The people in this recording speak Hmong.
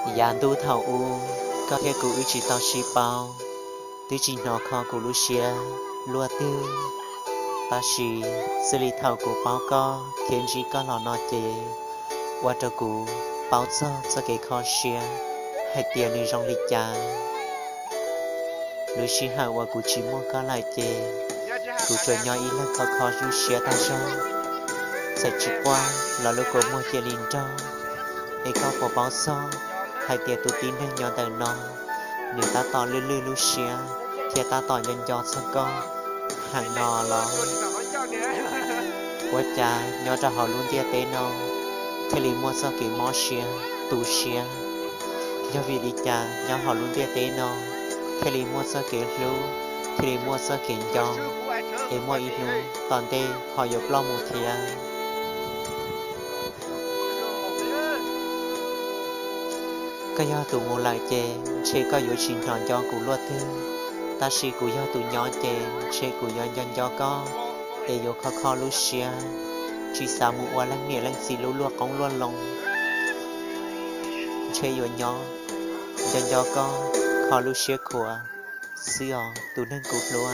Yav ntuj thaum ub, koj thiab kuv wb tsis tau sib paub, twb tsis hnov kho kuv lub siab luaj twg. Tab sis xws li thaum kuv paub koj thiab ntsib koj los no ces, ua rau kuv paub txog txoj kev kho siab hais tias nws zoo li cas. Lub sij hawm uas kuv tsis muaj koj lawm ces, kuv tsuas nyob ib leeg kho kho lub siab tag zog. Txawm tsis quaj los lub kua muag cia li nrog. Es koj puas paub txog hais tias tus tib neeg nyob ntawm no, nws tab tom lwj lwj lub siab thiab tab tom nco nco txog koj heev no los? Ua cas nyob rau hauv lub ntiaj teb no thiaj li muaj txoj kev mob siab, tu siab? Yog vim li cas nyob hauv lub ntiaj teb no thiaj li muaj txoj kev hlub, thiaj li muaj txoj kev nco, es muaj ib hnub tom ntej ho yuav ploj mus thiab? Koj yog tus mus lawm ces ntshe koj yuav tsis hnov nco kuv luaj twg, tab sis kuv yog tus nyob ces ntshe kuv yuav nco nco koj, es yuav kho kho lub siab, tsis xav mus ua leej niam leej txiv lub luaj qoob luaj loo. Ntshe yuav nyob nco nco koj, kho lub siab khuav xwb os tus neeg kuv hlub.